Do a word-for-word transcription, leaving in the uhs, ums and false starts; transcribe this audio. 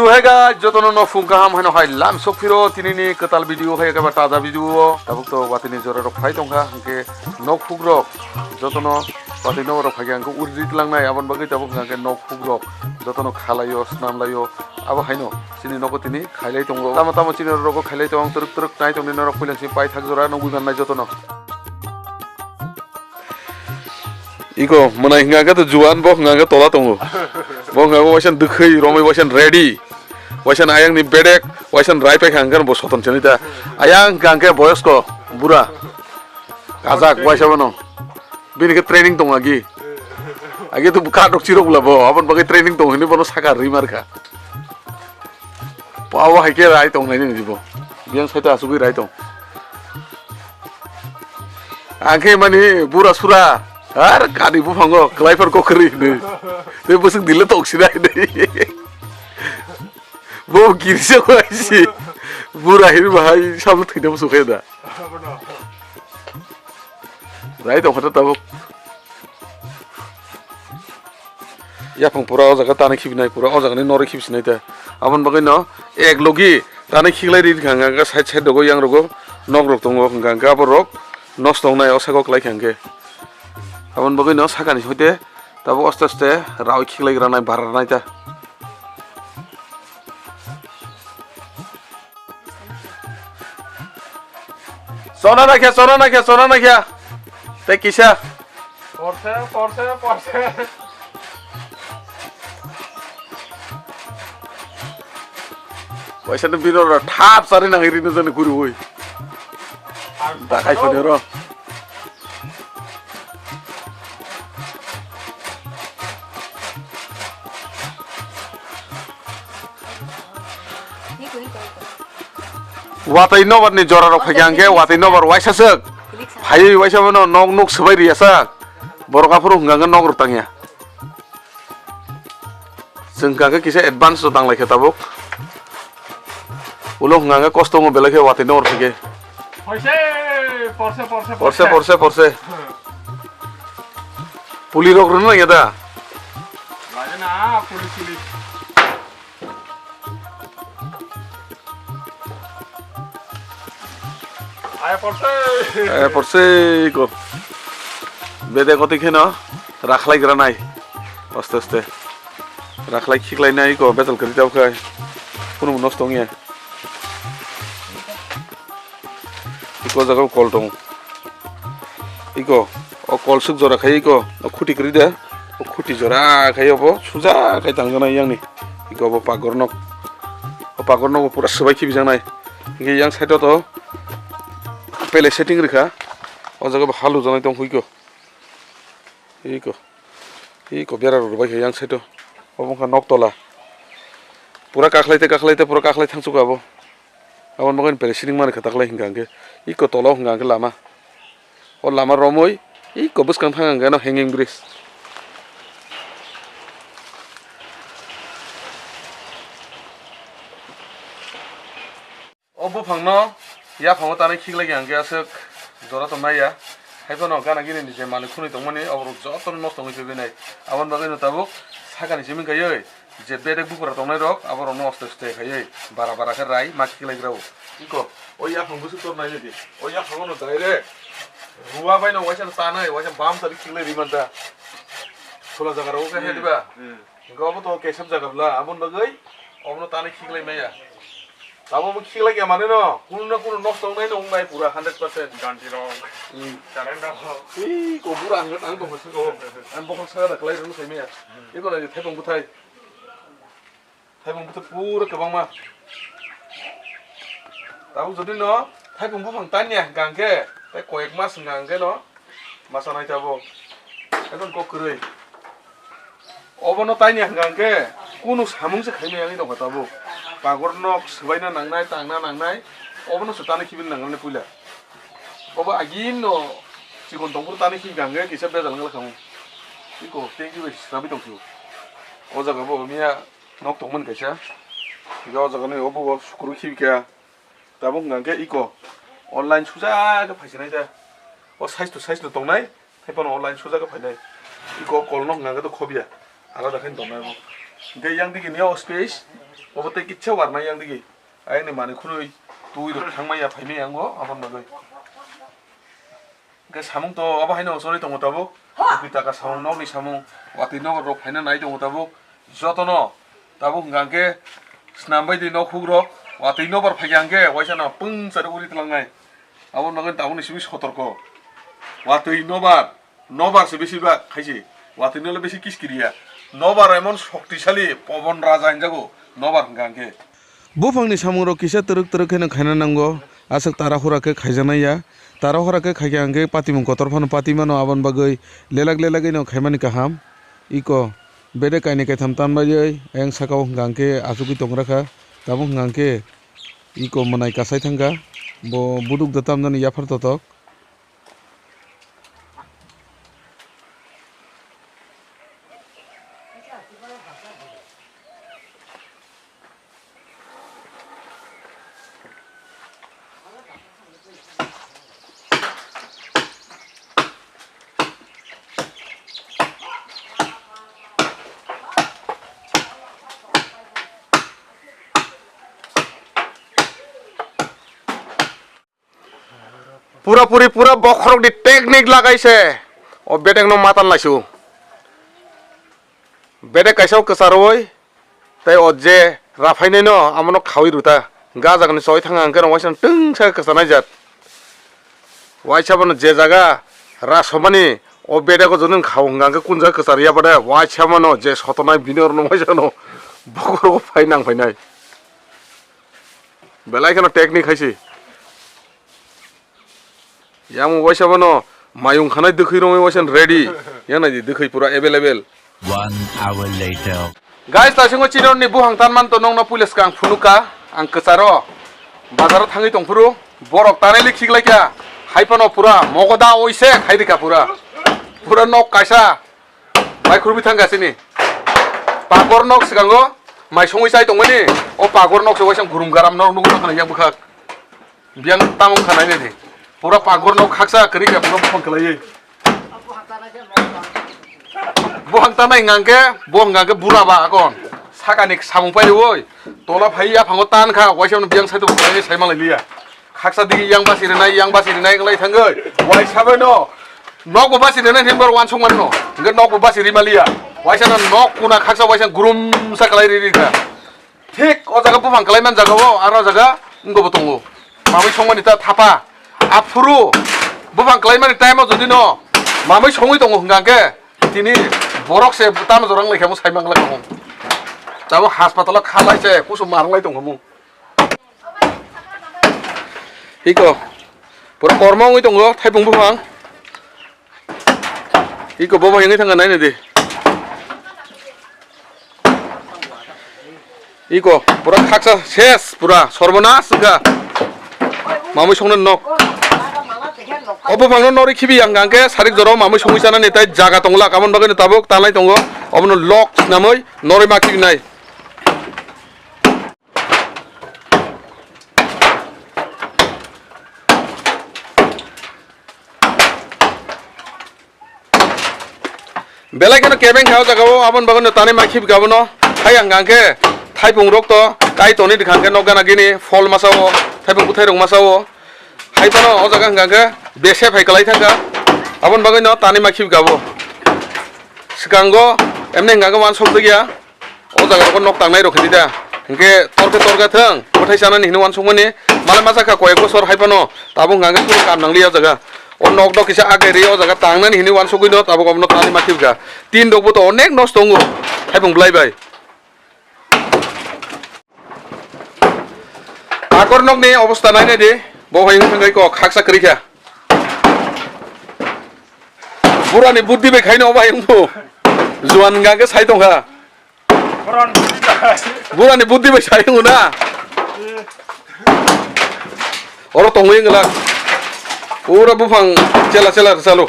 To hey guys, jotono no phung kaham haino hai lam sok phiro tinini kwtal video hai khe ba taja video o. Tabuk to watini jora rok phai tongkha, hwnkhe nok phuk rok jotono watini nok rok phai khe hwnkhe uri rit langnai, aboni bagwi tabuk hwnkhe nok phuk rok jotono khalaio, snamlaio. Abo haino chini nogo tini khailai tongo. Tamo tamo chini rogo khailai tong, twrwk twrwk nai tongni norok puilangsi paithak jora nugwi mannai jotono. Iko mwnai hwnka khe to juan, bo hwnka khe tola tongo. Bo hwnka khe waisa dwkhwi romwi waisa ready. Waisa ayang ni bedek, waisa rai paikha hwnka bo soton chani ta. Ayang hwnka khe boyosko bura. Kajak waisa bono. Bini khe training tong agi. Agi to bwkha dok chirok bwla bo. Aboni bagwi training tong hwnwi bono saka rwi mar kha. Pao hai khe rai tong nai nini bo. Biyang sai ta asugwi rai tong. Ang khe mani bura sura. Ar kani buphango kwlai phar kokrwi hwnwi. Tei bwswk dile tong sinai hwnwi. Bo girsa bai si. Bura hiri bahai samno thwina musu khe da. Rai tong kha ta tabuk. Yaphang pura o jaga tani khibinai, pura o jaga ni norwi khibisinai ta. Aboni bagwi no ek logi tani khiklai ri kha, hwnka khe side side rogo yang rogo nok rok tongo, hwnka khe abo rok nosto wngnai o saka o kwlai kha hwnkhe. Aboni bagwi no sakani hoite tabuk aste aste rawi khiklai gra nai, bara nai ta. Chona naikha, chona naikha, chona naikha. Tei kisa. Porse, porse, porse. Waisa no bino ra thap sari nang iri no jani guri oi. Dakai phone ro. Watwi nobar ni jora rok phai khe ang khe watwi nobar waisa swk. Phaiwi waisa bono nok nuk swbai ri ya sak. Borok aphuru hwnka hwnkhe nok rw tang ya. Chwng hwnka khe kisa advance rw tang lai khe tabuk. Ulo hwnka hwnkhe kosto wngo belai khe watwi nobar phai khe. Porse, porse, porse, porse. Porse, porse, porse. Puli rok rwna nang ya da? Lage na, puli, puli. Aya porse. Aya porse ko. Bede koti kheno rakhlai gra nai. Aste aste. Rakhlai khiklai nai ko betal kri tau khai. Kunu nosto ngiya. Iko jaga kol tong. Iko, o kol suk jora khai iko, o khuti kri de. O khuti jora khai obo suja khai tang jana yang ni. Iko obo pagor nok. O pagor nok pura swbai khibi janai. Hingke yang side o to pele setting rikha. O jaga bo halu janai tong phui ko. Iko. Iko bera rok rwbai khe yang side o. Obo wngkha nok tola. Pura kakhlai tei kakhlai tei pura kakhlai thangsugo abo. Aboni bagwi pele sining mani khe taklai hingka hingke. Iko tola o hingka hingke lama. O lama romwi iko bwskang thang hingke no hanging bridge. O buphangno yaphango tanwi khiklai khe hwnkhe aswk jora tong nai ya. Haiphano gana gini ni je manwi khwnwi tongmani, oborok jotono nosto wngwi phaibinai. Aboni bagwino tabuk sakani simi kaiwi je bedek buphura tongnairok, aborokno aste aste khaiwi bara bara khe rai ma khiklai grao. Iko, o yaphang bwswk tor nai di. O yaphangono direct ruwa baino waisa tanai, waisa bam tali khiklai ri manta. Khula jaga rogo khe Hmm. hai diba? Hmm. Hingke obo to kesap jaga bwla, aboni bagwi obono tanwi khiklai maya. Abo bo khiklai ya mane no, kunu na kunu nosto wngnai no wngnai pura hundred percent. Ganti rok. Hmm. Current rok. Ii, ko pura ang, ang tongkha saka o. Ang bokol saka da kwlai rwno sai maya. Hmm. Eko na thaipung bwthai. Thaipung bwthai pura kwbangma. Tabuk jodi no thaipung buphang tanya hwnkha hwnkhe, tei koyek mas hwnkha hwnkhe no masa nai tabuk. Ekdom kok kwrwi. Obono tanya hwnkha hwnkhe kunu samung se khaimaya wngwi tongkha tabuk. Pagor nok swbaina nangnai, tangna nangnai, obono se tanwi khibina nangnai puila. Obo agin no chikon tongphuru tanwi khibikha hwnkhe kisa bejal wngla khamu. Iko thank you bai srabi tongphio. O jaga bo miya nok tongmani kaisa. Hingke o jaga ni obo bo sukuru khibikha. Tabuk hingka hingke iko online suja khe phaisinai ta. O size to size no tongnai, tei phano online suja khe phainai. Iko kol no hingka hingke to khobya. Alada khe tongnai bo. Hingke yang digi ni o space. Obo tei kisa warnai yang digi. Ayang ni manwi khunui twi rok thangmaya phaimaya yango aboni bagwi. Hwnkhe samung to obo haino choli tongo tabuk. Kopi taka samung, nokni samung, watwi nobar rok phaina nai tongo tabuk. Jotono tabuk hwnkha hwnkhe swnam bai di nok hukrok watwi nobar phaikha hwnkhe waisa no pwngsa rw uri twlangnai. Aboni bagwi tabukni simi sotorko. Watwi nobar, nobar se besi bak khaisi. Watwi no le besi kiskiriya. Nobar emon shoktisali, Pobon Raja hinjago nobar hwnkha hwnkhe. Buphangni samungrok kisa twrwk twrwk kheno khaina nango, aswk tara hura khe khaijaknai ya. Tara hura khe khaikha hwnkhe patimung kotor phano pati mano, aboni bagwi lelak lelak ino khaimani kaham. Iko bedek kainwi kaitham tanbaiwi ayang saka o hwnkha hwnkhe achugwi tongra kha. Tabuk hwnkha hwnkhe iko mwnai kasai thangkha, bo buduk da tamjani yaphar totok. Pura puri pura bokhorok ni technique lagai se o bedek no matan laisu. Bedek kaisa o kwcharwi tei o je raphainai no amo no khawi rwta. Ga jaga ni choi thang ang khe rw waisa twngsa kwchanai jat. Waisa bono je jaga rasomani o bedek o jwnung khao hwnkha hwnkhe kun jaga kwchar ya bade waisa mano je sotonai bini oro no waisa no bokhorok phai nang phainai. Belai kheno technique hai se. Yang waisa bono mayung khanai dwkhwi romwi waisa ready. Yang nai di dwkhwi pura available. One hour later. Guys, ta singo chini ni buhang tan man to nong no puila swkang phunukha ang kwcharo. Bazaro thangwi tongphuru borok tanai lik sik laikha. Hai phano pura mogoda oise khai dikha pura. Pura nok kaisa. Mai khurbi thang gasini. Pagor nok sikango mai songwi chai tongmani. O pagor nok se waisa gurum garam nok nugwi tongkha yang bwkhak. Biyang tamo wngkha nai nai di. Pura pagor nok khaksa kwrwi kha pura buphang kwlaiwi. Buphang tanai hwnkha khe, bo hwnkha khe bura ba akon. Sakani samung pai rwoi. Tola phai yaphango tan kha, waisa no biyang sai to kwlaiwi sai malai liya. Khaksa digi yang basi rinai, yang basi rinai wng lai thangwi. Waisa bai no. Nok bo basi rinai himbar wansuk man no. Hwnkhe nok bo basi ri maliya. Waisa no nok kuna khaksa waisa gurum sa kwlai ri ri kha. Thik o jaga buphang kwlai man jaga o, aro jaga wngbo bo tongo. Mamwi songmani ta thapa. Aphuru buphang kwlai mani time o jodi no mamwi songwi tongo hwnkha khe tini borok se tamo jora wng lai kha mo sai mang lai kha mo. Tabuk hospital o kha lai se kusu mar wng lai tong kha mo. Iko. Pura kormo wngwi tongo, thaipung buphang. Iko bobo hingwi thangkha, naina di. Iko, pura khaksa ses, pura sorbonas wngkha. Mamwi songna nok. O buphangno norwi khibi yang hwnkha khe sarik jora mamwi songwi chanani tei jaga tongla, aboni bagwino tabuk tanlai tongo. Obono lok swnamwi norwi ma khibinai. Belai kheno kebeng kha o jaga o, aboni bagwi no tanwi ma khibika abono. Hai ang hwnkha khe thaipung rok to kai tonwi rwkha hwnkhe nok gana gini phol masa o, thaipung bwthai rok masa o. Hai phano o jaga hwnkha khe bese phai kwlai thangkha, aboni bagwi no tanwi ma khibika bo. Swkango emni hwnkha khe uansuk dwkya. O jaga rogo nok tangnai rok hinwi da. Hinkhe torkhe torkha thang, bwthai chanani hinwi uansukmani. Malai masa kha koyek bosor hai phano. Tabuk hwnkha khe kunu kam nangliya o jaga. O nok dok kisa agai ri o jaga tangnani hinwi uansugwi no tabuk obono tanwi ma khibika. Tin rok bo to onek nosto wngo. Thaipung bwlai bai. Akor nokni obostha nainai di. Bo hai wngkha khe kok khaksa kwrwi kha. Burani buddhi bai khaino obo hai wngbo. Juan hwnkha khe sai tongkha. Burani buddhi bai sai wngo na. Oro tongwi wngla. Pura buphang chela chela rwchalo.